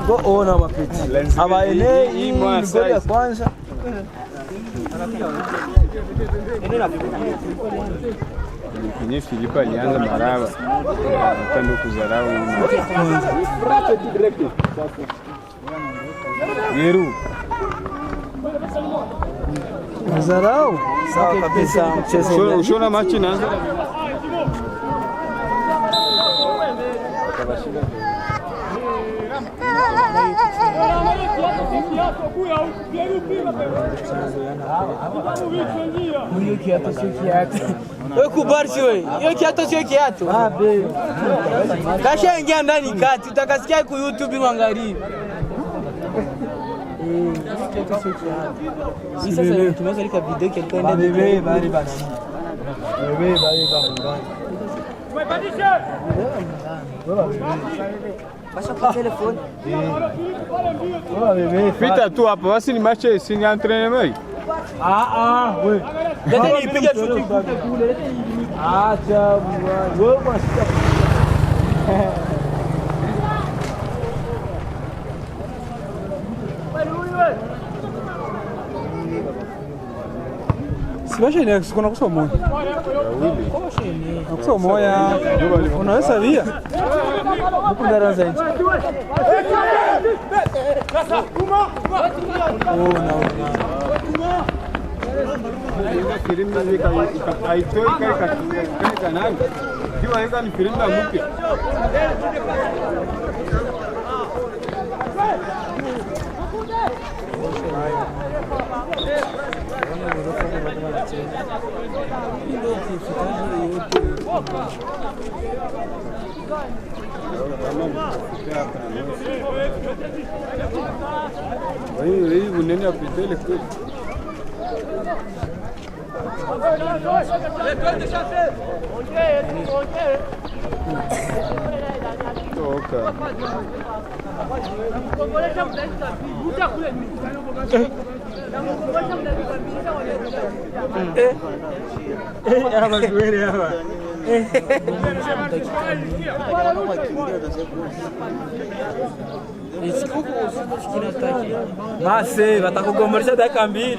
Go ona mapeti. Abaene hii goli ya kwanza. Kwenye Filipo alianza maraba atando kuzarau Yeru Kuzarau sawa kabisa mchezo. Ushona machi naanza Hiyo kiatu sio kiatu. Wewe kubarsi wewe. Hiyo kiatu sio kiatu. Ah be. Kasha ingia ndani kati utakasikia ku YouTube mwangalie. Kiatu sio kiatu. Sasa tumeweza lika video kilikuwa ndani. Bebe bali basi. Bebe bali basi. Tumebadilisha. Baixa o telefone. Pita tu hapa basi ni match si ni entraînement. Ah ah, wewe. Leta nipige shuti kule. Leta acha bwana. Wewe bwana. Sibashene kuna kusoma moya. Kusoma moya. Unaweza via. Huku ndaranza nje. Oh no. Firimbi aitoi kai kanani. Kiwa ika ni firimbi mpya. Hii bunene ya pitele kweli. Toka. Mase watakugomoresha dakika mbili.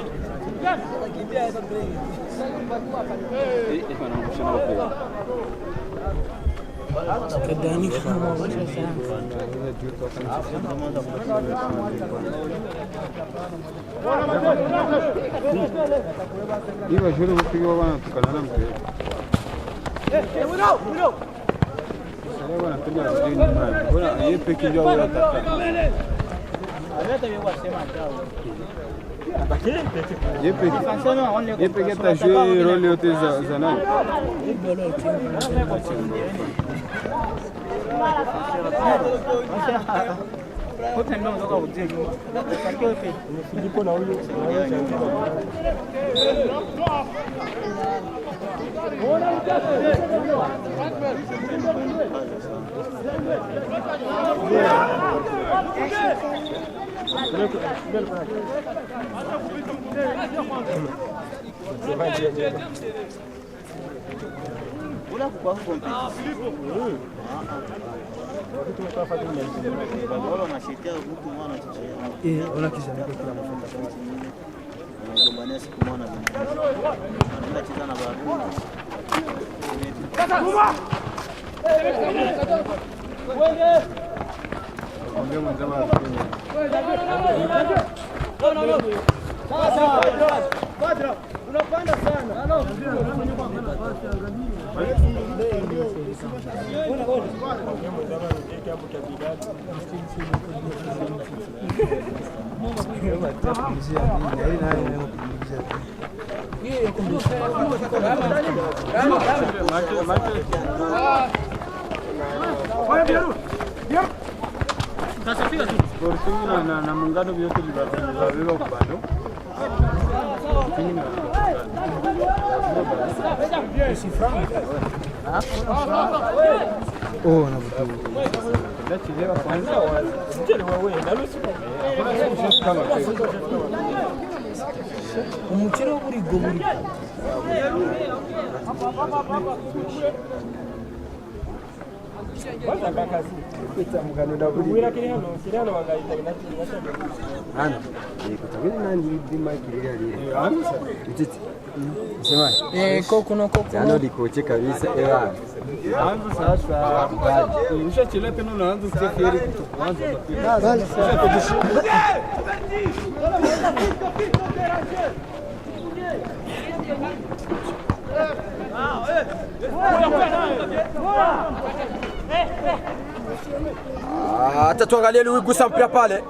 Iba shule kupiga bwana tukalala mpira. Sasa bwana piga mjini nyumbani. Bwana yeye peke yake anataka. Yeye peke atajue role yote za nani? Sporting na muungano vyote vibeba kubando. Oh, na butu. Ndachelewa kwanza. Umukino burigo burigo. Hata tuangalie Louis gusa mpira pale,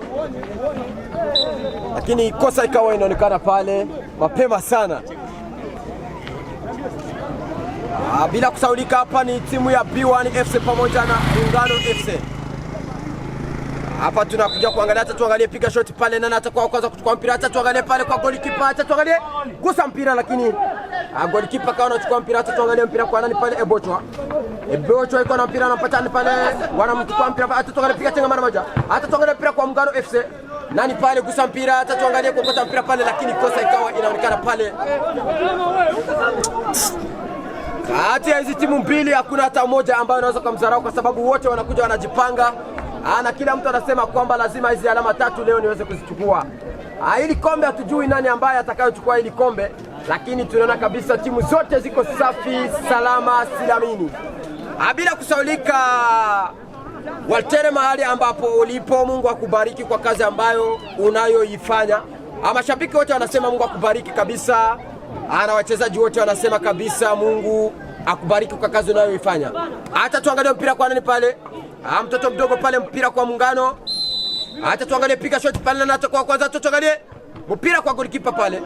lakini kosa ikawa inaonekana pale mapema sana. Bila kusaulika hapa ni timu ya B1 FC pamoja na Muungano FC. Hapa tunakuja kuangalia, hata tuangalie piga shoti pale, nani atakuwa kwanza kuchukua mpira. Hata tuangalie pale kwa goalkeeper, hata tuangalie gusa mpira, lakini goalkeeper kawa anachukua mpira. Hata tuangalie mpira kwa nani pale, Ebochwa. Ebochwa iko na mpira, anampata pale, wanamchukua mpira. Hata tuangalie piga chenga mara moja. Hata tuangalie mpira kwa Muungano FC. Nani pale gusa mpira, hata tuangalie kokota mpira pale, lakini kosa ikawa inaonekana pale. Kati ya hizi timu mbili hakuna hata moja ambayo inaweza kumdharau, kwa sababu wote wanakuja wanajipanga, na kila mtu anasema kwamba lazima hizi alama tatu leo niweze kuzichukua. Hili kombe hatujui nani ambaye atakayochukua hili kombe, lakini tunaona kabisa timu zote ziko safi salama silamini. Bila kusaulika Waltere, mahali ambapo ulipo, Mungu akubariki kwa kazi ambayo unayoifanya. Mashabiki wote wanasema Mungu akubariki kabisa, na wachezaji wote wanasema kabisa Mungu akubariki kwa kazi unayoifanya. Hata tuangalie mpira kwa nani pale, mtoto mdogo pale, mpira kwa Muungano. Hata tuangalie piga shot pale, na kwa kwanza tuangalie mpira kwa goalkeeper pale.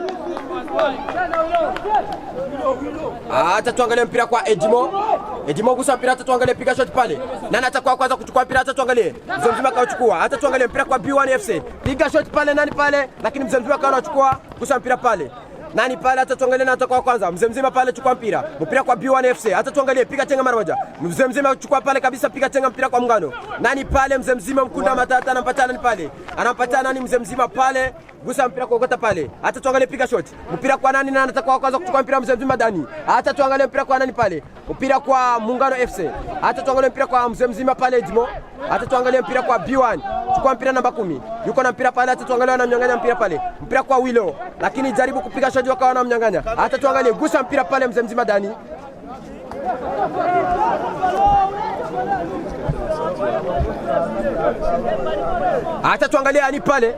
Hata tuangalie mpira kwa Edimo. Edimo gusa mpira, hata tuangalie piga shot pale. Nani atakuwa kwanza kuchukua mpira? Hata tuangalie. Mzee mzima kauchukua. Hata tuangalie mpira kwa B1 FC. Piga shot pale, nani pale? Lakini mzee mzima kaanachukua, gusa mpira pale. Nani pale? Hata tuangalie nani atakuwa kwanza. Mzee mzima pale chukua mpira. Mpira kwa B1 FC. Hata tuangalie piga chenga mara moja. Mzee mzima chukua pale kabisa, piga chenga mpira kwa Muungano. Nani pale? Mzee mzima Mkunda Matata anampata nani pale? Anampata nani mzee mzima pale? Gusa mpira kuokota pale. Hata tuangalie piga shot. Mpira kwa nani? Nani atakuwa kwanza kuchukua mpira? Mzee mzima Dani. Hata tuangalie mpira kwa nani pale? Mpira kwa Muungano FC. Hata tuangalie mpira kwa mzee mzima pale Edmo. Hata tuangalie mpira kwa B1. Chukua mpira namba 10. Yuko na mpira pale, hata tuangalie anamnyang'anya mpira pale. Mpira kwa Wilo. Lakini jaribu kupiga shot wakawa wanamnyang'anya. Hata tuangalie gusa mpira pale mzee mzima Dani. Hata tuangalie ani pale.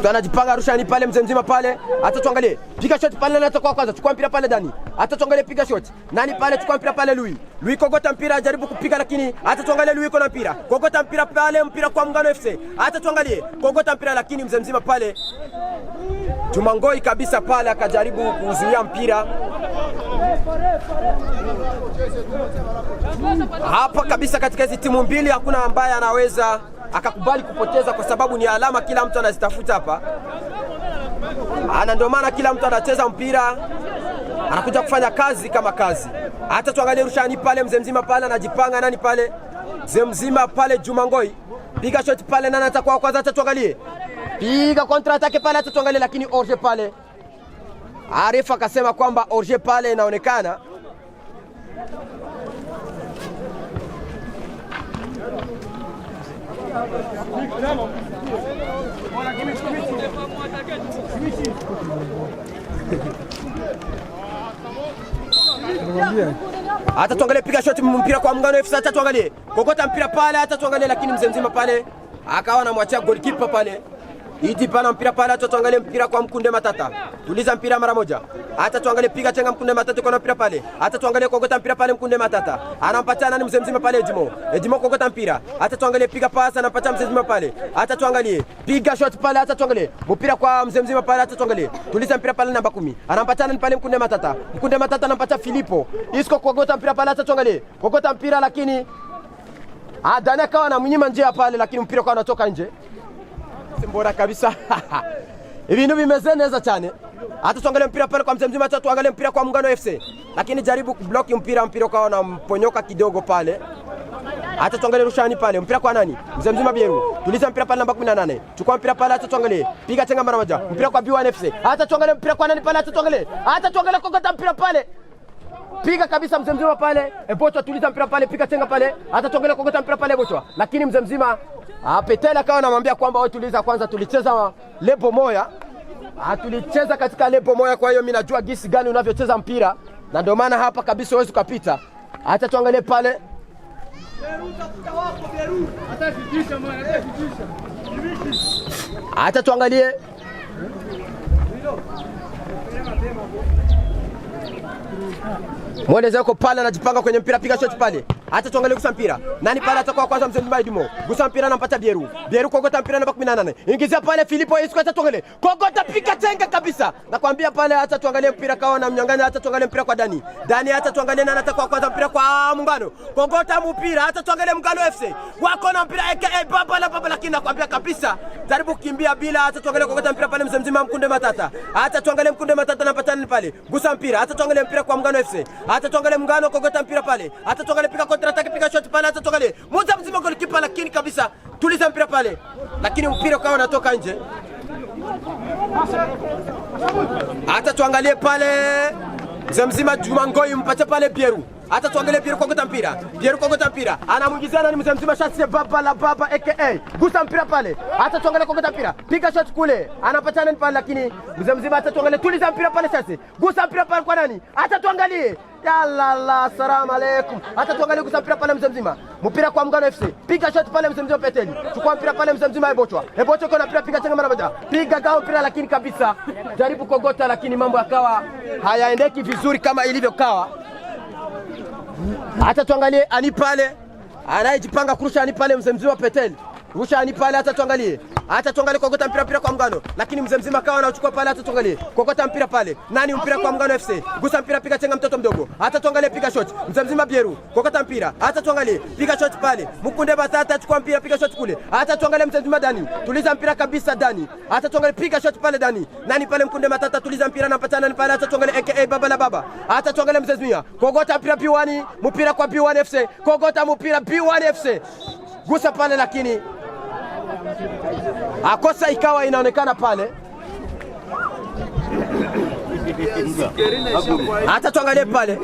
Anajipanga rusha ni pale mzee mzima pale. Hata tuangalie piga shot pale, nani atakuwa kwanza chukua mpira pale Dani. Hata tuangalie piga shot. Nani pale chukua mpira pale Louis. Louis kogota mpira ajaribu kupiga, lakini hata tuangalie Louis kona mpira. Kogota mpira pale, mpira kwa Muungano FC. Hata tuangalie kogota mpira, lakini mzee mzima pale Jumangoi kabisa pale akajaribu kuzuia mpira. Hapa kabisa katika hizi timu mbili hakuna ambaye anaweza akakubali kupoteza, kwa sababu ni alama kila mtu anazitafuta hapa. Ana ndio maana kila mtu anacheza mpira, anakuja kufanya kazi kama kazi. Hata tuangalie rushani pale, mzee mzima pale anajipanga nani pale? Mzee mzima pale Jumangoi. Piga shot pale, nani atakuwa kwanza? Hata tuangalie. Piga kontra attack pale, hata tuangalie, lakini Orge pale. Arif akasema kwamba Orge pale inaonekana. Hata tuangalie piga shot mpira kwa Muungano FC, hata tuangalie kokota mpira pale, hata tuangalie, lakini mzee mzima pale akawa anamwachia goalkeeper pale. Iti pana mpira pale, hata tuangalie mpira kwa Mkunde Matata. Tuliza mpira mara moja. Hata tuangalie piga chenga Mkunde Matata kwa mpira pale. Hata tuangalie kokota mpira pale Mkunde Matata. Anampatia nani mzee mzima pale Edimo. Edimo kokota mpira. Hata tuangalie piga pasi anampatia mzee mzima pale. Hata tuangalie piga shot pale, hata tuangalie mpira kwa mzee mzima pale, hata tuangalie. Tuliza mpira pale namba 10. Anampatia nani pale Mkunde Matata. Mkunde Matata anampatia Filipo. Isco kokota mpira pale, hata tuangalie. Kokota mpira lakini Dani akawa anamnyima njia pale, lakini mpira kwa anatoka nje. Mbora kabisa. Ibintu bimeze neza cyane. Hata tuangalie mpira pale kwa mzee mzima, hata tuangalie mpira kwa Muungano FC. Lakini jaribu kublock mpira, mpira ukawa unamponyoka kidogo pale. Hata tuangalie rushani pale, mpira kwa nani? Mzee mzima Bieru. Tuliza mpira pale namba 18. Chukua mpira pale, hata tuangalie. Piga chenga mara moja. Mpira kwa B1 FC. Hata tuangalie mpira kwa nani pale, hata tuangalie. Hata tuangalie kokota mpira pale. Piga kabisa mzee mzima pale. Ebochwa tuliza mpira pale, piga chenga pale. Hata tuangalie kogota mpira pale Ebochwa. Lakini mzee mzima Petela akawa anamwambia kwamba wewe tuliza kwanza, tulicheza lebo moya. Tulicheza katika lebo moya, kwa hiyo mimi najua gisi gani unavyocheza mpira na ndio maana hapa kabisa huwezi ukapita. Acha tuangalie pale. Acha tuangalie. Mweleze yuko pale anajipanga kwenye mpira, piga shot pale. Acha tuangalie gusa mpira. Nani pale atakuwa kwanza? Mzee Mbaidimo. Gusa mpira anampata Bieru. Bieru kogota mpira namba 18. Ingizia pale Filipo Yesu, acha tuangalie. Kogota piga chenga kabisa. Nakwambia pale acha tuangalie mpira kawa na mnyang'anya, acha tuangalie mpira kwa Dani. Dani acha tuangalie nani atakuwa kwanza mpira kwa Muungano. Kogota mpira, acha tuangalie Muungano FC. Wako na mpira aka baba la baba, lakini nakwambia kabisa jaribu kukimbia bila, acha tuangalie kogota mpira pale mzee mzima Mkunde Matata. Acha tuangalie Mkunde Matata anapata nini pale. Gusa mpira, acha tuangalie mpira kwa Muungano FC. Acha tuangalie Muungano kogota mpira pale. Acha tuangalie piga kontra attack, piga shot pale, acha tuangalie. Mmoja mzima golikipa, lakini kabisa tuliza mpira pale. Lakini mpira ukawa unatoka nje. Acha tuangalie pale mzee mzima Juma Ngoi mpache pale Pieru. Acha tuangalie Pieru kogota mpira. Pieru kogota mpira. Anamuingizia nani mzee mzima shati baba la baba aka. Gusa mpira pale. Acha tuangalie kogota mpira. Piga shot kule. Anapata nani pale, lakini mzee mzima acha tuangalie tuliza mpira pale shati. Gusa mpira pale kwa nani? Acha tuangalie. Ya la la, salamu alaikum. Acha tuangalie gusa mpira pale mzee mzima. Mpira kwa Muungano FC. Piga shot pale mzee mzima Peteli. Chukua mpira pale mzee mzima Ebochwa. Ebochwa kwa mpira, piga chenga mara moja. Piga gao mpira, lakini kabisa jaribu kogota, lakini mambo yakawa hayaendeki vizuri kama ilivyokawa. Acha tuangalie ani pale anayejipanga kurusha ani pale mzee mzima Peteli. Rusha ani pale, acha tuangalie. Acha tuangalie kogota mpira mpira kwa Muungano. Lakini mzee mzima kawa anachukua pale, acha tuangalie. Kogota mpira pale. Nani mpira kwa Muungano FC? Gusa mpira, piga chenga mtoto mdogo. Acha tuangalie piga shot. Mzee mzima Bieru. Kogota mpira. Acha tuangalie. Piga shot pale. Mkunde Batata chukua mpira, piga shot kule. Acha tuangalie mzee mzima Dani. Tuliza mpira kabisa Dani. Acha tuangalie piga shot pale Dani. Nani pale Mkunde Matata tuliza mpira anapata nani pale, acha tuangalie aka baba la baba. Acha tuangalie mzee mzima. Kogota mpira B1, mpira kwa B1 FC. Kogota mpira B1 FC. Gusa pale, lakini akosa ikawa inaonekana pale. Hata tuangalie pale.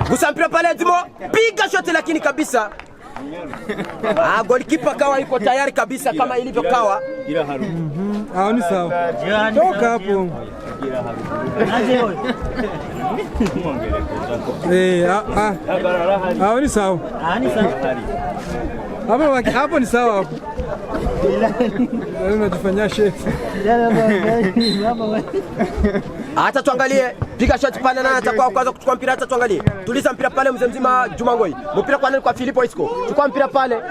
Gusa mpira pale Dimo, piga shoti lakini kabisa goalkeeper kawa yuko tayari kabisa kama ilivyo kawa. Ni sawa. Toka hapo. Ni sawa. Hapo ni sawa hapo. Unajifanyia chef. Acha tuangalie piga shot pale, nani atakuwa kwanza kuchukua mpira? Acha tuangalie. Tuliza mpira pale mzee mzima Juma Ngoi. Mpira kwa nani? Kwa Filipo Isco. Chukua mpira pale.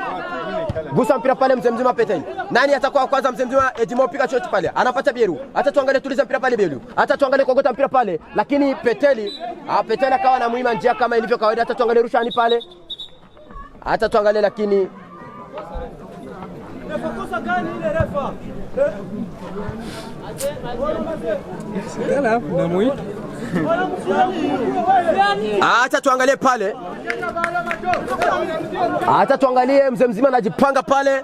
Gusa mpira pale mzee mzima Peteli. Nani atakuwa kwanza? Mzee mzima Edimo piga shot pale. Anapata Bieru. Acha tuangalie tuliza mpira pale Bieru. Acha tuangalie kogota mpira pale. Lakini Peteli, Peteli akawa anamuima njia kama ilivyo kawaida. Acha tuangalie rushani pale. Acha tuangalie, lakini acha tuangalie pale. Acha tuangalie mzee mzima anajipanga pale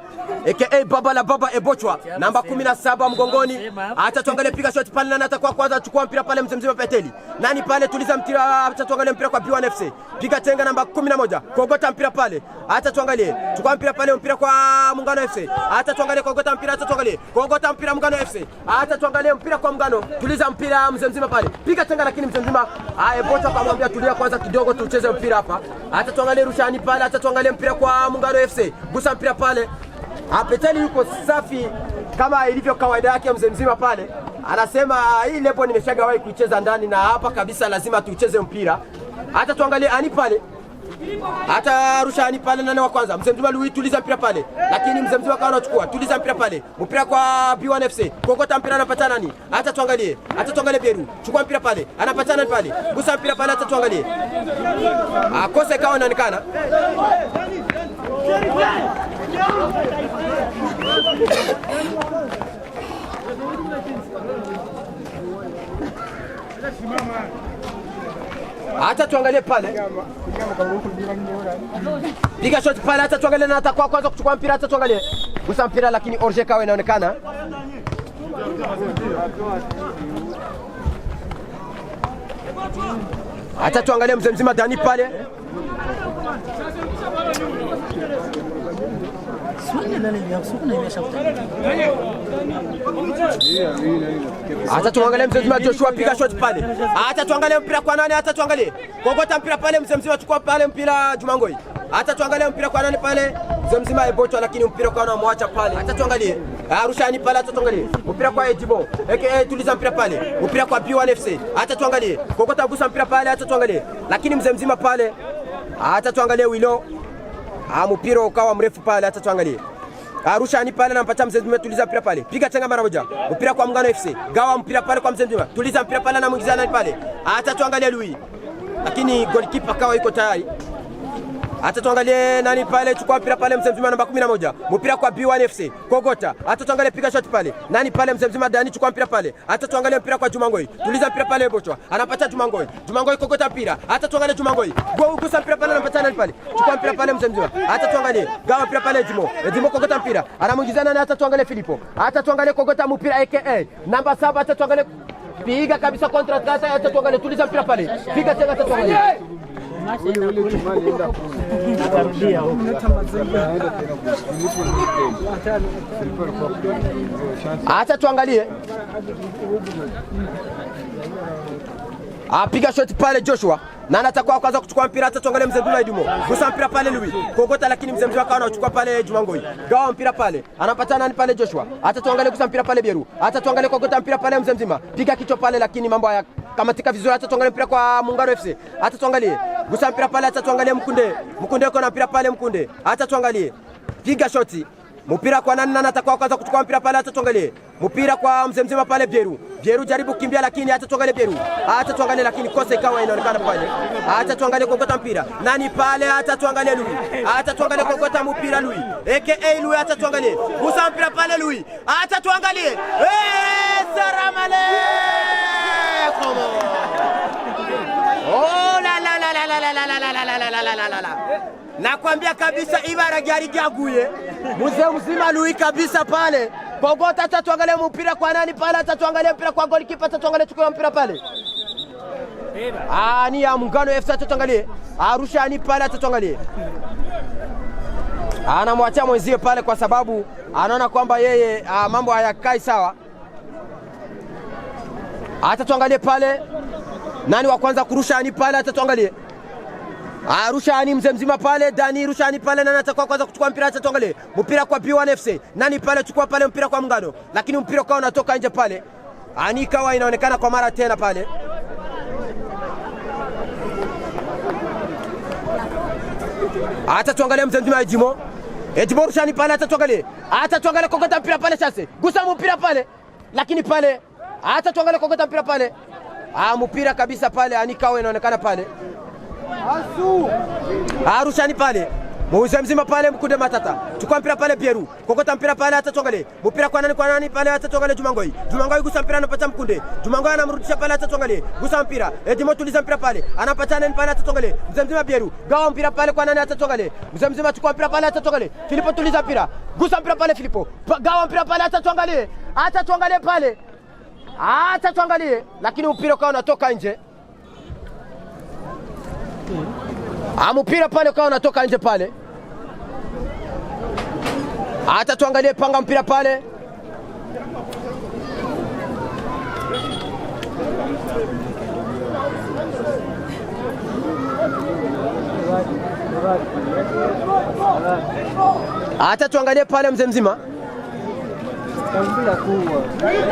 aka baba la baba Ebochwa namba 17 mgongoni. Acha tuangalie piga shot pale, nani atakuwa kwanza chukua mpira pale? Mzee mzima Peteli. Nani pale? Tuliza mpira. Acha tuangalie mpira kwa B1 FC. Piga tenga namba 11. Kogota mpira pale. Acha tuangalie. Chukua mpira pale, mpira kwa Muungano FC. Acha tuangalie kogota mpira, acha tuangalie. Kogota mpira Muungano FC. Acha tuangalie mpira kwa Muungano. Tuliza mpira mzee mzima pale. Piga tenga, lakini mzee mzima Ebochwa akamwambia tulia kwanza kidogo tucheze mpira hapa. Acha tuangalie rushani pale, acha tuangalie mpira kwa Muungano FC. Gusa mpira pale. Peteli yuko safi kama ilivyo kawaida yake mzee mzima pale. Anasema hii lepo nimeshagawahi kuicheza ndani na hapa kabisa lazima tucheze mpira. Acha tuangalie ani pale. Hata rushani pale, nani wa kwanza? Mzee mzima Louis tuliza mpira pale. Lakini mzee mzima akawa anachukua. Tuliza mpira pale. Mpira kwa B1 FC. Kokota mpira anapata nani? Acha tuangalie. Acha tuangalie Bieru. Chukua mpira pale. Anapata nani pale? Gusa mpira pale, acha tuangalie. Akosa ikawa inaonekana. Acha tuangalie pale. Piga shot pale, acha tuangalie na atakuwa kwanza kuchukua mpira, acha tuangalie. Gusa mpira lakini Orje kawa inaonekana. Acha tuangalie mzee mzima Dani pale. Acha tuangalie mzee mzima Joshua piga shot pale. Acha tuangalie mpira kwa nani? Acha tuangalie. Kokota mpira pale mzee mzima chukua pale mpira Jumangoi. Acha tuangalie mpira kwa nani pale? Mzee mzima Ebocho, lakini mpira kwa anamwacha pale. Acha tuangalie. Rushani pale, acha tuangalie. Mpira kwa Ejibo. Aka tuliza mpira pale. Mpira kwa B1 FC. Acha tuangalie. Kokota gusa mpira pale, acha tuangalie. Lakini mzee mzima pale. Acha tuangalie Wilo. Mpira ukawa mrefu pale, acha tuangalie. Rushani pale anampatia mzee mzima, tuliza mpira pale. Piga chenga mara moja. Mpira kwa Muungano FC. Gawa mpira pale kwa mzee mzima. Tuliza mpira pale anamuingiza nani pale. Acha tuangalie Louis. Lakini goalkeeper kawa yuko tayari. Acha tuangalie nani pale, chukua mpira pale mzee mzima namba 11. Mpira kwa B1 FC. Kogota. Acha tuangalie piga shot pale. Nani pale mzee mzima Dani chukua mpira pale. Acha tuangalie mpira kwa Jumangoi. Tuliza mpira pale Bochwa. Anapatia Jumangoi. Jumangoi kokota mpira. Acha tuangalie Jumangoi. Go gusa mpira pale anapatia nani pale. Chukua mpira pale mzee mzima. Acha tuangalie. Gawa mpira pale Jimo. Jimo kokota mpira. Anamuingiza nani? Acha tuangalie Filipo. Acha tuangalie kokota mpira aka namba 7. Acha tuangalie piga kabisa kontra attack. Acha tuangalie tuliza mpira pale. Piga tena acha tuangalie. Ule chuma alienda kule. Akarudia huko. Akaenda tena kule. Filipo ni tena. Filipo alikuwa kule. Chance. Acha tuangalie. Apiga shot pale Joshua. Na anatakuwa kwanza kuchukua mpira, acha tuangalie mzee Abdullah Idumo. Gusa mpira pale Louis. Kokota, lakini mzee mzee akawa anachukua pale Jumangoi. Gawa mpira pale. Anapata nani pale Joshua. Acha tuangalie gusa mpira pale Bieru. Acha tuangalie kokota mpira pale mzee mzima. Piga kichwa pale, lakini mambo haya kamatika vizuri. Acha tuangalie mpira kwa Muungano FC. Acha tuangalie. Gusa mpira pale, acha tuangalie Mkunde. Mkunde yuko na mpira pale Mkunde. Acha tuangalie. Piga shoti. Mpira kwa nani? Nani atakuwa kwanza kuchukua mpira pale? Acha tuangalie. Mpira kwa mzee mzima pale Bieru. Bieru jaribu kukimbia, lakini acha tuangalie Bieru. Acha tuangalie, lakini kosa ikawa inaonekana pale. Acha tuangalie kokota mpira. Nani pale? Acha tuangalie Louis. Acha tuangalie kokota mpira Louis. AKA Louis, acha tuangalie. Gusa mpira pale Louis. Acha tuangalie. Eh, salam aleikum. Oh la la la la la la la la la la la la la la la. Nakwambia kabisa ibara gyari gyaguye. Mzee mzima Louis kabisa pale. Kogota, acha tuangalie mpira kwa nani pale, acha tuangalie mpira kwa goalkeeper, acha tuangalie chukua mpira pale. Ni ya Muungano FC, acha tuangalie. Arusha ni pale, acha tuangalie. Anamwachia mwenzie pale kwa sababu anaona kwamba yeye mambo hayakai sawa. Acha tuangalie pale. Nani wa kwanza kurusha ni pale, acha tuangalie. Rushani mzee mzima pale, Dani Rushani pale, nani atakuwa kwanza kuchukua mpira? Acha tuangalie. Mpira kwa B1 FC. Nani pale chukua pale mpira kwa Muungano. Lakini mpira kwa unatoka nje pale. Ani kawa inaonekana kwa mara tena pale. Acha tuangalie mzee mzima Ejimo. Ejimo Rushani pale, acha tuangalie. Acha tuangalie kokota mpira pale chance. Gusa mpira pale. Lakini pale acha tuangalie kokota mpira pale. Mpira kabisa pale, ani kawa inaonekana pale. Arushani pale. Mzee mzima pale Mkunde Matata. Chukua mpira pale Pieru. Kokota mpira pale acha tuangalie. Mpira kwa nani kwa nani pale acha tuangalie Jumangoi. Jumangoi gusa mpira anapata Mkunde. Jumangoi anamrudisha pale acha tuangalie. Gusa mpira. Edimo tuliza mpira pale. Anapata nani pale acha tuangalie. Mzee mzima Pieru. Gawa mpira pale kwa nani acha tuangalie. Mzee mzima chukua mpira pale acha tuangalie. Filipo tuliza mpira. Gusa mpira pale Filipo. Gawa mpira pale acha tuangalie. Acha tuangalie pale. Acha tuangalie. Lakini mpira ukawa unatoka nje. Mpira pale ukawa unatoka nje pale. Acha tuangalie panga mpira pale. Acha tuangalie pale mzee mzima.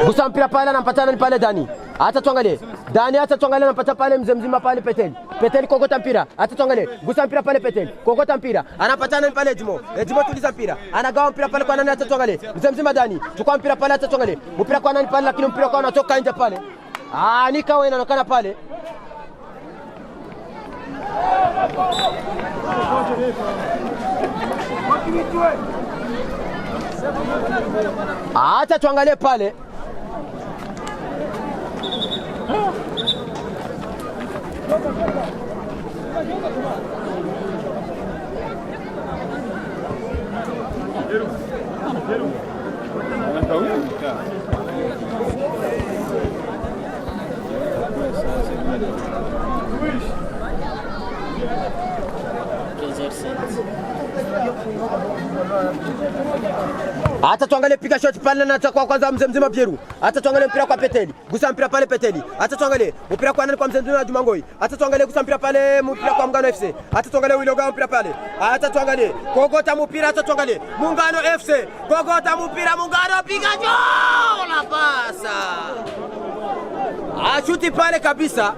Gusa mpira pale anampata nani pale Dani. Acha tuangalie. Dani acha tuangalie anampata pale mzee mzima pale Peteli. Peteli kokota mpira. Acha tuangalie. Gusa mpira pale Peteli. Kokota mpira. Anapata nani pale Jimo. Jimo tuliza mpira. Anagawa mpira pale kwa nani acha tuangalie. Mzee mzima Dani. Chukua mpira pale acha tuangalie. Mpira kwa nani pale lakini mpira kwa unatoka nje pale. Ni kawa inaonekana pale. Acha tuangalie pale. Hata tuangalie piga shot pale na kwa kwanza mzee mzima Pieru. Hata tuangalie mpira kwa Peteli. Gusa mpira pale Peteli. Hata tuangalie mpira kwa nani kwa mzee mzima Jumangoi. Hata tuangalie gusa mpira pale mpira kwa Muungano FC. Hata tuangalie Wiloga mpira pale. Hata tuangalie kokota mpira, hata tuangalie Muungano FC. Kokota mpira Muungano, piga goal la pasa. Ashuti pale kabisa.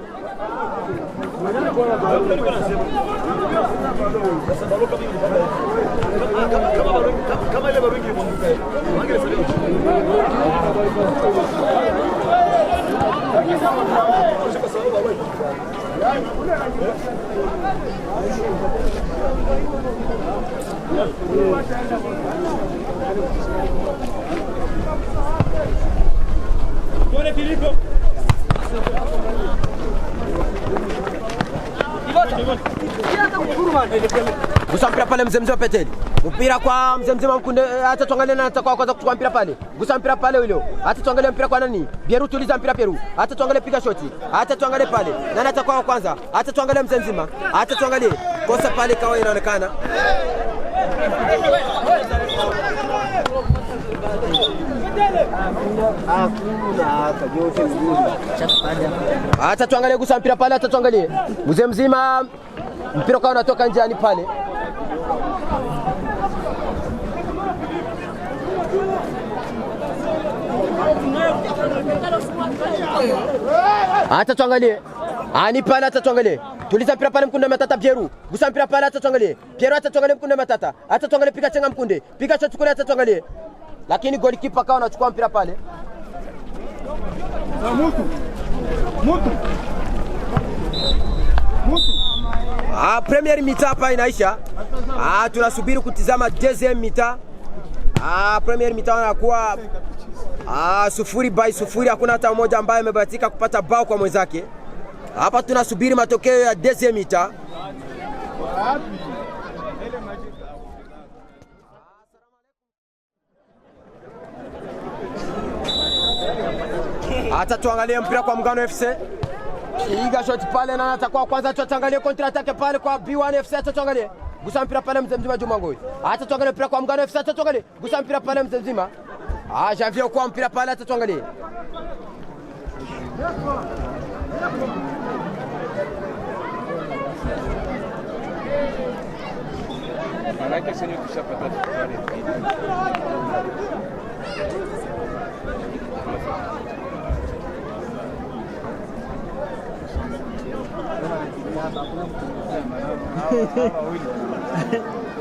Gusa mpira pale mzee mzima Peteli. Mpira kwa mzee mzima Mkunde, hata tuangalie nani atakuwa kwanza kuchukua mpira pale. Gusa mpira pale yule. Hata tuangalie mpira kwa nani? Pieru, tuliza mpira Pieru. Hata tuangalie piga shoti. Hata tuangalie pale. Nani atakuwa wa kwanza? Hata tuangalie mzee mzima. Hata tuangalie. Kosa pale kawa inaonekana. Hata tuangalie gusa mpira pale, hata tuangalie. Mzee mzima mpira kawa unatoka njiani pale. Hata tuangalie. Ani pale, hata tuangalie. Tuliza mpira pale Mkunde Matata Pieru. Gusa mpira pale, hata tuangalie. Pieru, hata tuangalie Mkunde Matata. Hata tuangalie piga chenga Mkunde. Piga shot kule, hata tuangalie. Lakini goalkeeper kawa anachukua mpira pale. Mutu. Mutu. Mutu. Premier mi-temps hapa inaisha. Tunasubiri kutizama deuxième mi-temps. Premier mi-temps anakuwa 0-0, hakuna hata mmoja ambaye amebahatika kupata bao kwa mwenzake. Hapa tunasubiri matokeo ya deuxième mi-temps. Wapi? Ile maji. Hata tuangalie mpira kwa Muungano FC. Piga shot pale na atakuwa kwanza, tuangalie counter attack pale kwa B1 FC, hata tuangalie. Gusa mpira pale mzee mzima Juma Ngoi. Hata tuangalie mpira kwa Muungano FC, hata tuangalie. Gusa mpira pale mzee mzima. Janvier kwa mpira pale, hata tuangalie. Manake senye tushapata victoire.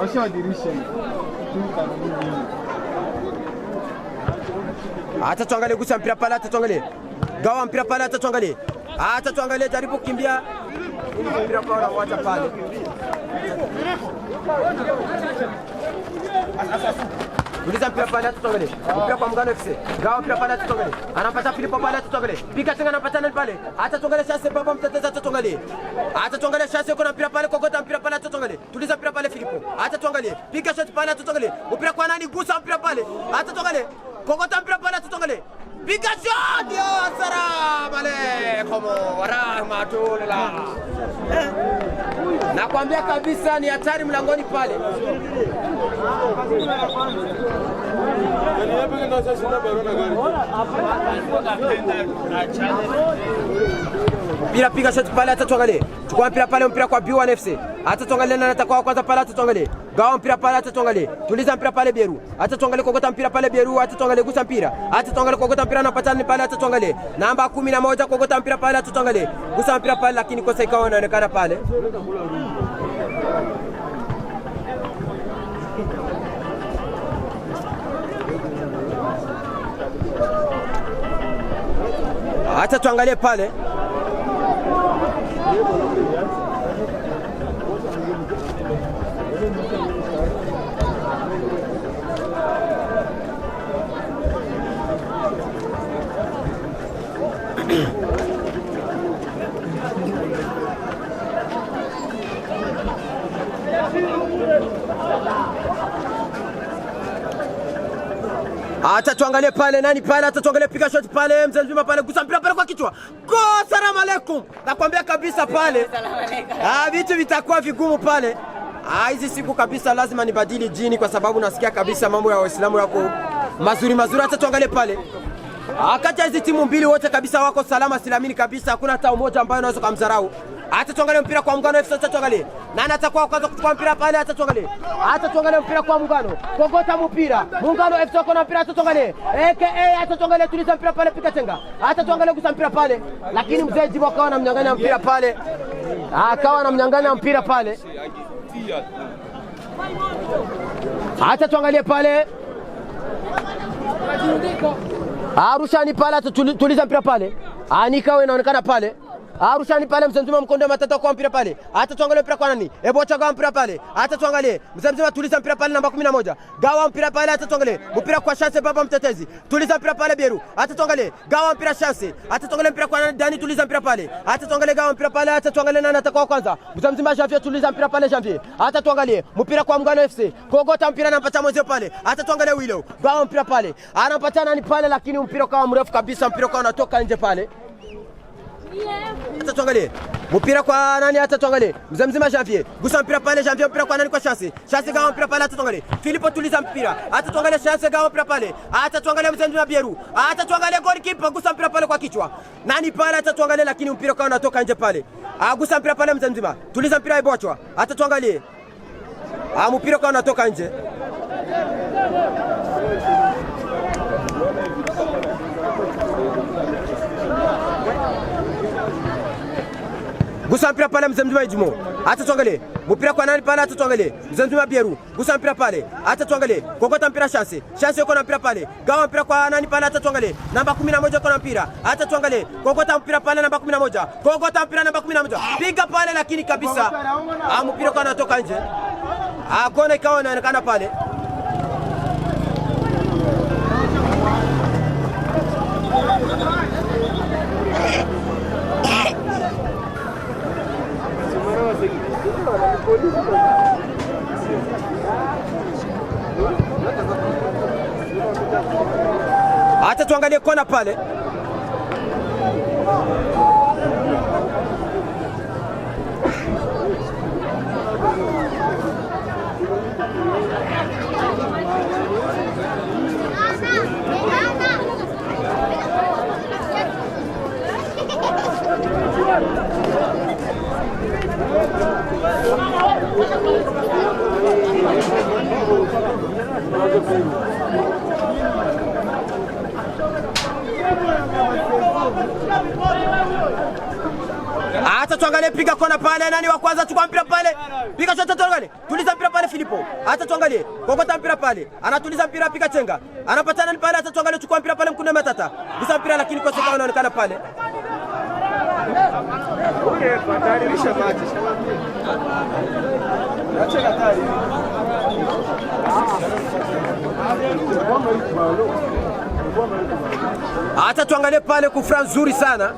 Washawadirisha hivi. Hata tuangalie gusa mpira pale, hata tuangalie. Gawa mpira pale, hata tuangalie. Hata tuangalie, jaribu kukimbia. Mpira kwa unauacha pale. Tuliza mpira pale, hata tuangalie. Mpira kwa Muungano FC. Gawa mpira pale, hata tuangalie. Anapata Filipo pale, hata tuangalie. Piga tena, anapata nani pale? Hata tuangalie chance baba mtetezi, hata tuangalie. Hata tuangalie chance yuko na mpira pale, kokota mpira pale, hata tuangalie. Tuliza mpira pale Filipo. Hata tuangalie. Piga shot pale, hata tuangalie. Mpira kwa nani? Gusa mpira pale. Hata tuangalie. Kokota mpira pale, hata tuangalie. Piga shot! Ya salaam aleikum wa rahmatullah. Nakwambia kabisa ni hatari mlangoni pale. Mpira piga shot pale, hata tuangalie. Chukua mpira pale, mpira kwa B1 FC. Hata tuangalie nani atakuwa kwanza pale, hata tuangalie. Gawa mpira pale, hata tuangalie. Tuliza mpira pale Bieru. Hata tuangalie kokota mpira pale Bieru, hata tuangalie gusa mpira. Hata tuangalie kokota mpira anapata nani pale, hata tuangalie. Namba 11 kokota mpira pale, hata tuangalie. Gusa mpira pale, lakini kosa ikawa inaonekana pale. Hata tuangalie pale. Hata tuangalie pale nani pale, hata tuangalie piga shot pale mzee mzima pale, gusa mpira pale kwa kichwa. Go, salamu alaikum. Nakwambia kabisa pale. Vitu vitakuwa vigumu pale. Hizi siku kabisa lazima nibadili jini kwa sababu nasikia kabisa mambo ya Waislamu yako Mazuri mazuri, hata tuangalie pale. Kati ya hizi timu mbili wote kabisa wako salama silamini kabisa, hakuna hata mmoja ambaye anaweza kumdharau. Hata tuangalie mpira kwa Muungano FC, hata tuangalie. Nani atakuwa wa kwanza kuchukua mpira pale? Hata tuangalie. Hata tuangalie mpira kwa Muungano. Kogota mpira. Muungano FC wako na mpira, hata tuangalie. AKA hata tuangalie, tuliza mpira pale, pika chenga. Hata tuangalie gusa mpira pale. Lakini mzee Jibo akawa anamnyang'anya mpira pale. Akawa anamnyang'anya mpira pale. Hata tuangalie pale. Arushani pale, tuliza mpira pale. Anikawe inaonekana pale. Arushani pale, mzee mzima mkondo matata kwa mpira pale. Hata tuangalie mpira kwa nani? Ebocha gawa mpira pale. Hata tuangalie. Mzee mzima tuliza mpira pale namba 11. Gawa mpira pale, hata tuangalie. Mpira kwa Chance baba mtetezi. Tuliza mpira pale Bieru. Hata tuangalie. Gawa mpira Chance. Hata tuangalie mpira kwa nani? Dani tuliza mpira pale. Hata tuangalie gawa mpira pale, hata tuangalie nani atakuwa kwanza. Mzee mzima Janvier tuliza mpira pale Janvier. Hata tuangalie. Mpira kwa Muungano FC. Kogota mpira anampatia mwenzio pale. Hata tuangalie Wilo. Gawa mpira pale. Anampatia nani pale, lakini mpira kwa mrefu kabisa, mpira kwa unatoka nje pale. Hata tuangalie mpira kwa nani? Hata tuangalie mzee mzima Janvier gusa mpira pale Janvier, mpira kwa nani? Kwa Chance. Chance gawa mpira pale, hata tuangalie Filipo tuliza mpira, hata tuangalie Chance gawa mpira pale, hata tuangalie mzee mzima Bieru, hata tuangalie goalkeeper gusa mpira pale kwa kichwa nani pale, hata tuangalie, lakini mpira kwa unatoka nje pale. Agusa mpira pale mzee mzima, tuliza mpira ibochwa, hata tuangalie mpira kwa unatoka nje. Gusa mpira pale mzee mzima Ijumo. Hata tuangalie. Mpira kwa nani pale? Hata tuangalie. Mzee mzima Bieru. Gusa mpira pale. Hata tuangalie. Kokota mpira Chance. Chance yuko na mpira pale. Gawa mpira kwa nani pale? Hata tuangalie. Namba 11 yuko na mpira. Hata tuangalie. Kokota mpira pale namba 11. Kokota mpira namba 11. Piga pale lakini kabisa. Mpira kwa anatoka nje. Kona ikawa inaonekana pale. Hata tuangalie kona pale. Hata tuangalie piga kona pale, nani wa kwanza chukua mpira pale. Piga shot, tuangalie. Tuliza mpira pale Filipo. Hata tuangalie. Kokota mpira pale. Anatuliza mpira, piga chenga. Anapatana ni pale, hata tuangalie chukua mpira pale Mkunde Matata. Gusa mpira lakini kosa kama inaonekana pale. Hata tuangalie pale kufra nzuri sana.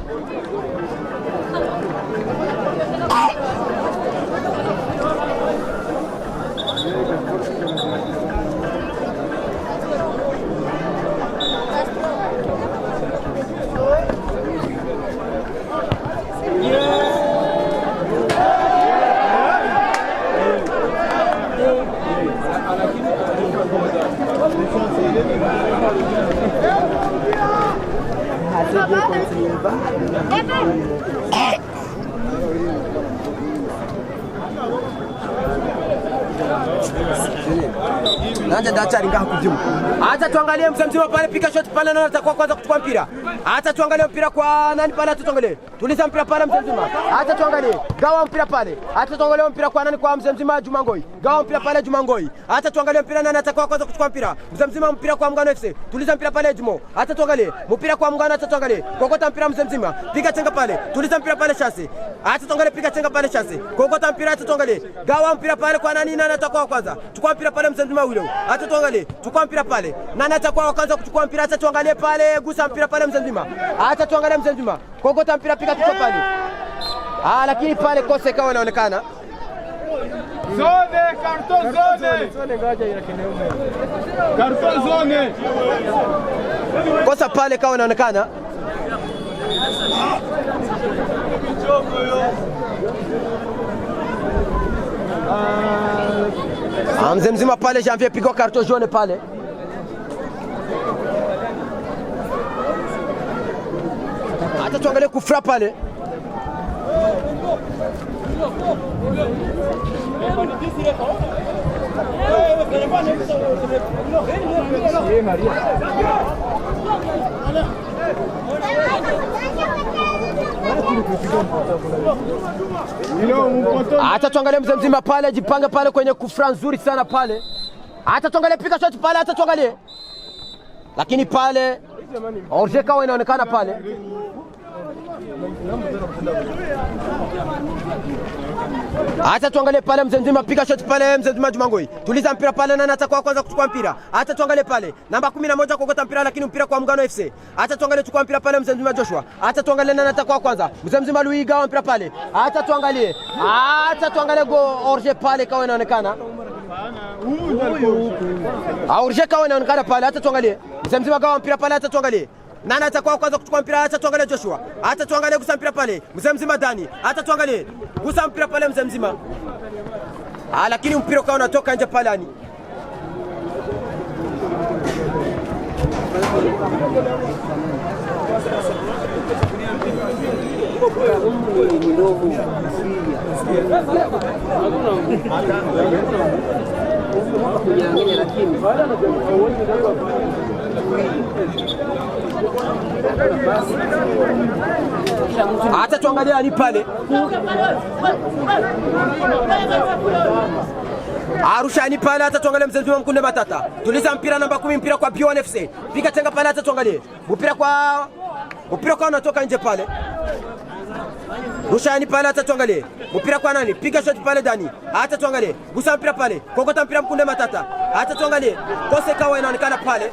Nanja dacha ngaha kujimu. Acha tuangalie mzee mzima pale, piga shot pale, nani atakuwa kwanza kuchukua mpira. Acha tuangalie mpira kwa nani pale, acha tuangalie. Tuliza mpira pale mzee mzima. Acha tuangalie. Gawa mpira pale. Acha tuangalie mpira kwa nani, kwa mzee mzima Jumangoi. Gawa mpira pale Jumangoi. Acha tuangalie mpira nani atakuwa kwanza kuchukua mpira. Mzee mzima mpira kwa Muungano FC. Tuliza mpira pale Jumo. Acha tuangalie. Mpira kwa Muungano, acha tuangalie. Kokota mpira mzee mzima. Piga chenga pale. Tuliza mpira pale Chance. Acha tuangalie, piga chenga pale Chance. Kokota mpira, acha tuangalie. Gawa mpira pale kwa nani, nani atakuwa kwanza. Chukua mpira pale mzee mzima yule. Acha tuangalie. Chukua mpira pale. Nani atakuwa wa kwanza kuchukua mpira? Acha tuangalie pale, gusa mpira pale mzee mzima. Acha tuangalie mzee mzima. Kokota mpira, piga kichwa pale. Lakini pale kosa ikawa inaonekana. Zone, carton zone. Carton zone. Kosa pale ikawa inaonekana. Mzee mzima pale Janvier pigwa carton jaune pale. Hata tuangalie kufra pale. Hata tuangalie mzee mzima pale, jipange pale kwenye kufra nzuri sana pale. Hata tuangalie pika shot pale, hata tuangalie. Lakini pale Orje kawa inaonekana pale. Acha tuangalie pale mzee mzima piga shot pale mzee mzima Jumangoi. Tuliza mpira pale, nani atakuwa kwanza kuchukua mpira? Acha tuangalie pale. Namba 11 kuokota mpira, lakini mpira kwa Muungano FC. Acha tuangalie chukua mpira pale mzee mzima Joshua. Acha tuangalie nani atakuwa kwanza. Mzee mzima Luiga wa mpira pale. Acha tuangalie. Acha tuangalie go Orje pale kawa inaonekana. Orje kawa inaonekana pale. Acha tuangalie. Mzee mzima gawa mpira pale, acha tuangalie. Nani atakuwa kwanza kuchukua mpira? Acha tuangalie Joshua. Acha tuangalie gusa mpira pale. Mzee mzima Dani. Acha tuangalie. Gusa mpira pale mzee mzima. Lakini mpira ukawa unatoka nje pale ani. Acha tuangalie ani pale. Arusha ni pale, hata tuangalie mzee mzima Mkunde Matata. Tuliza mpira namba 10, mpira kwa B1 FC. Piga tenga pale, hata tuangalie. Mpira kwa unatoka nje pale. Rusha ni pale, hata tuangalie. Mpira kwa nani? Piga shot pale Dani. Hata tuangalie. Gusa mpira pale. Kokota mpira Mkunde Matata. Hata tuangalie. Kose kawa inaonekana pale.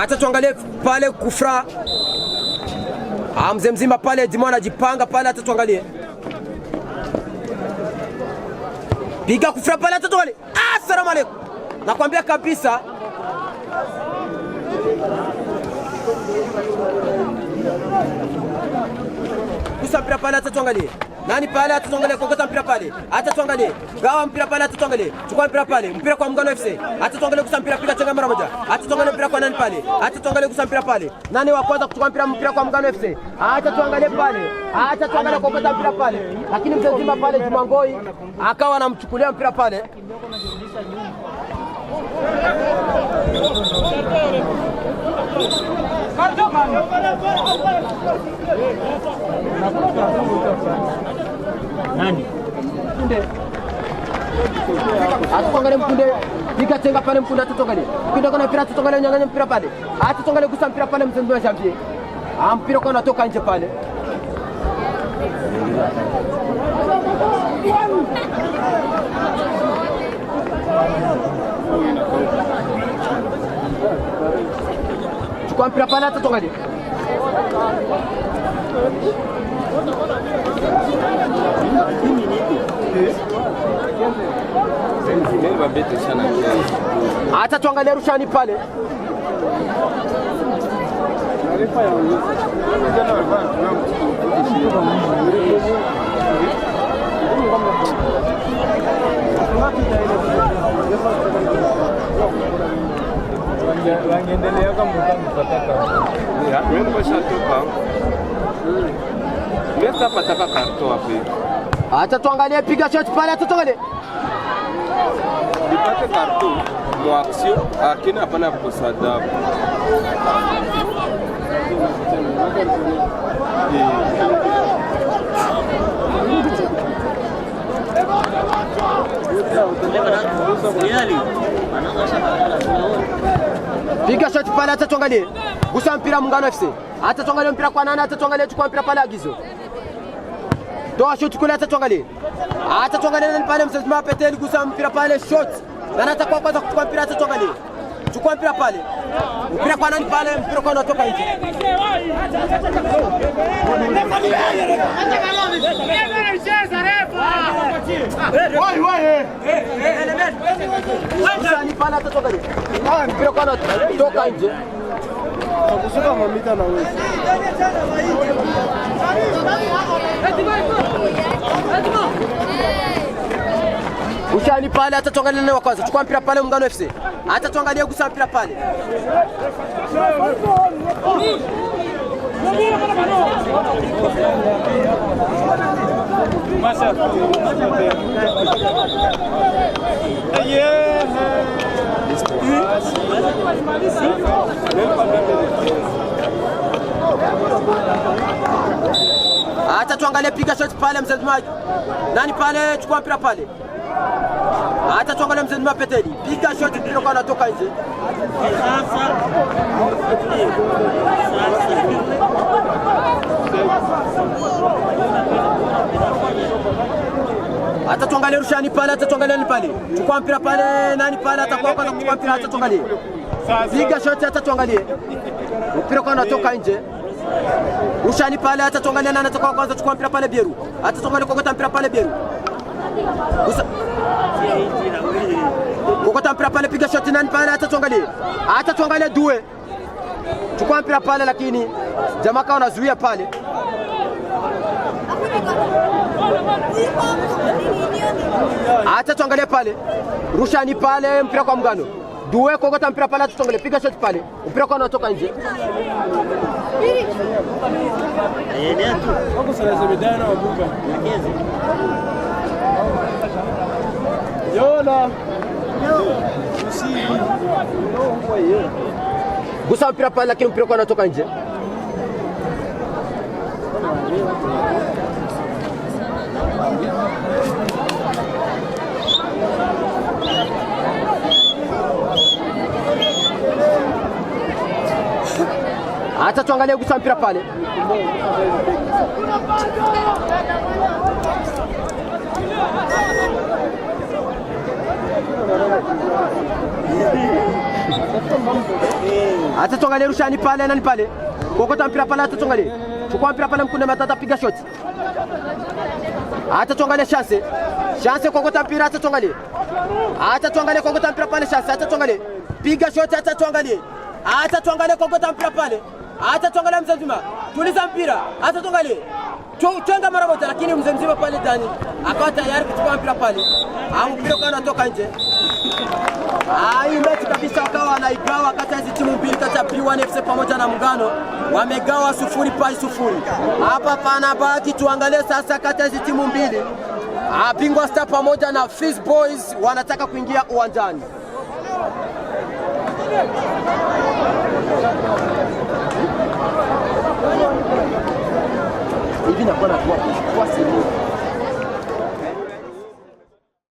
Acha tuangalie pale kufra. Mzee mzima pale Jimona anajipanga pale, acha tuangalie. Piga kufra pale, acha tuangalie. Asalamu alaykum. Nakwambia kabisa. Gusa mpira pale, acha tuangalie. Nani pale, acha tuangalie, kokota mpira pale. Acha tuangalie. Gawa mpira pale, acha tuangalie. Chukua mpira pale, mpira kwa Muungano FC. Acha tuangalie gusa mpira, piga chenga mara moja. Acha tuangalie mpira kwa nani pale. Acha tuangalie gusa mpira pale. Nani wa kwanza kuchukua mpira kwa Muungano FC? Acha tuangalie pale. Acha tuangalie kokota mpira pale. Lakini mzee mzima pale Jumangoi akawa anamchukulia mpira pale. Nani? Mkunde. Atuangalie Mkunde. Piga chenga pale Mkunde, atuangalie. Mkunde kuna mpira, atuangalie nyang'anya mpira pale. Atuangalie gusa mpira pale mzee mzima Janvier. Mpira kwa unatoka nje pale. Chukua mpira pale, atuangalie. Acha tuangalie rushani pale. Wangeendelea kama mtaka. Wewe mbashatoka. Mimi pataka carton wapi? Acha tuangalie, piga shot pale, acha tuangalie. Nipate carton mu action, lakini hapana kukosa adabu. Piga shot pale, acha tuangalie. Gusa mpira Muungano FC. Acha tuangalie mpira kwa nani, acha tuangalie, chukua mpira pale Agizo. Toa shot kule, acha tuangalie. Acha tuangalie nani pale, mzee Peteli, gusa mpira pale shot. Na anataka kwanza kuchukua mpira, acha tuangalie. Chukua mpira pale. Mpira kwa nani pale, mpira kwa unatoka nje. Gusa ni pale, acha tuangalie. Mpira kwa unatoka nje. Kusuka mamita na wewe. Ushani pale, acha tuangalie nani wa kwanza. Chukua mpira pale Muungano FC. Acha tuangalie gusa mpira pale. Acha tuangalie, piga shot pale mzee Mzee. Nani pale, chukua mpira pale. Acha tuangalie mzee Mzee Peteli. Piga shot mpira kwa unatoka nje. Acha tuangalie rushani pale, acha tuangalie nani pale. Chukua mpira pale, nani pale atakuwa kwanza kuchukua mpira, acha tuangalie. Piga shot, acha tuangalie. Mpira kwa unatoka nje. Rushani pale, acha tuangalie nani atakuwa kwanza kuchukua mpira pale Bieru. Acha tuangalie kokota mpira pale Bieru. Gusa. Kokota mpira pale, piga shot nani pale, acha tuangalie. Acha tuangalie Due. Chukua mpira pale, lakini jamaa kawa anazuia pale. Acha tuangalie pale. Rushani pale, mpira kwa Muungano. Due kokota mpira pale, acha tuangalie, piga shot pale. Mpira kwa unatoka nje. Gusa mpira pale, lakini mpira kwa unatoka nje. Acha tuangalie gusa mpira pale. Acha tuangalie rushani pale, nani pale. Kokota mpira pale, acha tuangalie. Chukua mpira pale, Mkunde Matata, piga shot. Acha tuangalie Chance. Chance kokota mpira, acha tuangalie. Acha tuangalie kokota mpira pale Chance, acha tuangalie. Piga shot, acha tuangalie. Acha tuangalie kokota mpira pale. Acha tuangalie mzee mzima. Tuliza mpira, acha tuangalie. Chenga mara moja, lakini mzee mzima pale ndani akawa tayari kuchukua mpira pale. Mpira ukawa unatoka nje. Hii mechi kabisa wakawa wanaigawa kati ya hizi timu mbili, kati ya B1 FC pamoja na Muungano, wamegawa 0-0. Hapa panabaki tuangalie sasa kati ya hizi timu mbili. Bingwa Star pamoja na Fizz Boys wanataka kuingia uwanjani. Hivi nakuwa na kwa sehemu.